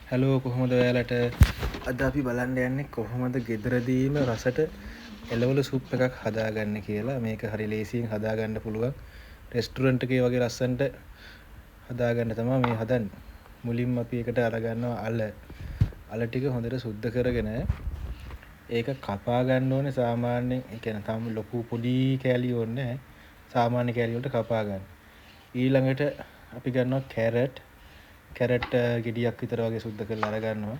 Hello, කොහොමද ඔයාලට? අද අපි බලන්න යන්නේ කොහොමද ගෙදරදීම රසට එළවලු සුප් එකක් හදාගන්නේ කියලා. මේක හරි ලේසියෙන් හදාගන්න පුළුවන්. රෙස්ටුරන්ට් එකේ වගේ ලස්සනට හදාගන්න තමයි මේ හදන්නේ. මුලින්ම අපි ඒකට අරගන්නවා අල. අල ටික හොඳට සුද්ධ කරගෙන ඒක කපා ගන්න ඕනේ සාමාන්‍යයෙන්. ඒ කියන්නේ තාම ලොකු පොඩි කෑලි ඕනේ නැහැ. සාමාන්‍ය කෑලි වලට කපා ගන්න. ඊළඟට අපි ගන්නවා කැරට්. කැරට් ගෙඩියක් විතර වගේ සුද්ධ කරලා අරගන්නවා.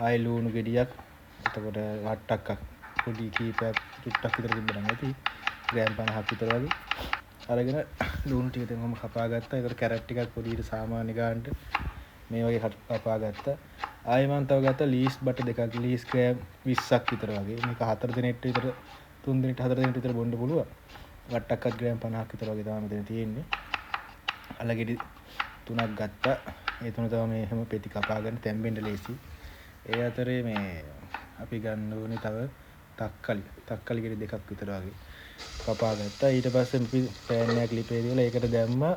ආයෙ ලූණු ගෙඩියක්, එතකොට වට්ටක්කක් පොඩි කීපයක් චුට්ටක් විතර තිබ්බනම් ඇති. ග්‍රෑම් 50ක් විතර වගේ අරගෙන ලූණු ටික දැන් ඔහොම කපා ගත්තා. ඒකට කැරට් ටිකක් පොඩියට සාමාන්‍ය ගානට මේ වගේ කපා ගත්තා. ආයෙ මං තව ගත්තා ලීස් බට දෙකක්, ලීස් ග්‍රෑම් 20ක් විතර වගේ. මේක 4 දෙනෙක්ට විතර, 3 දෙනෙක්ට 4 දෙනෙක්ට විතර බොන්න පුළුවන්. වට්ටක්කත් ග්‍රෑම් 50ක් විතර වගේ තමයි මෙතන තියෙන්නේ. අල ගෙඩි තුනක් ගත්තා. ඒ තුන තමයි මේ හැම පෙති කපාගෙන තැම්බෙන්න ලේසි. ඒ අතරේ මේ අපි ගන්න ඕනේ තව තක්කලි. තක්කලි ගෙඩි දෙකක් විතර වගේ කපා ගත්තා. ඊට පස්සේ අපි පෑන් එකක් ලිපේ දීලා ඒකට දැම්මා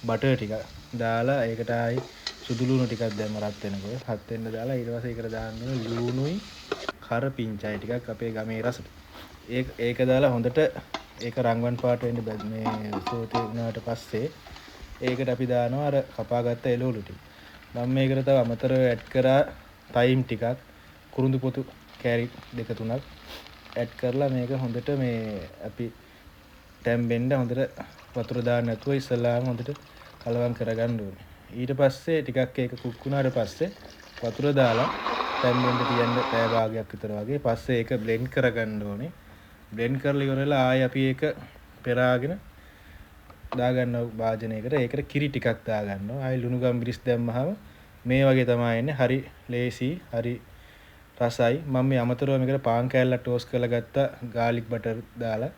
බටර් ටිකක්. දාලා ඒකට ආයි සුදු ලුණු ටිකක් දැම්ම රත් වෙනකොට. රත් වෙන්න දාලා ඊට පස්සේ ඒකට දාන්න ඕනේ ලුණුයි කරපිංචයි ටිකක් අපේ ගමේ රසට. ඒක දාලා හොඳට ඒක රංගවන් පාට වෙන්න මේ සෝතේ වුණාට පස්සේ ඒකට අපි දානවා අර කපාගත්ත එළවලු ටික. මම මේකට තව අමතරව ඇඩ් කරා තයිම් ටිකක්, කුරුඳු පොතු කෑලි දෙක තුනක් ඇඩ් කරලා මේක හොඳට මේ අපි තැම්බෙන්න හොඳට වතුර දාන්න නැතුව ඉස්සෙල්ලාම හොඳට කලවම් කරගන්න ඕනේ. ඊට පස්සේ ටිකක් ඒක කුක් වුණාට පස්සේ වතුර දාලා තැම්බෙන්න තියන්න පැය භාගයක් විතර වගේ. පස්සේ ඒක බ්ලෙන්ඩ් කරගන්න ඕනේ. බ්ලෙන්ඩ් කරලා ඉවර වෙලා ආයෙ අපි ඒක පෙරාගෙන දාගන්න භාජනයකට. ඒකට කිරි ටිකක් දාගන්නවා. ආයෙ ලුණු ගම්මිරිස් දැම්මහම මේ වගේ තමයි එන්නේ. හරි ලේසි, හරි රසයි. මම මේ අමතරව මේකට පාන් කෑල්ලක් ටෝස්ට් කරලා ගත්තා ගාලික් බටර් දාලා.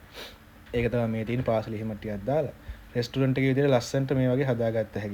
ඒක තමයි මේ තියෙන පාසලි එහෙම ටිකක් දාලා. රෙස්ටුරන්ට් එකේ විදිහට ලස්සනට මේ වගේ හදාගත්ත හැකි.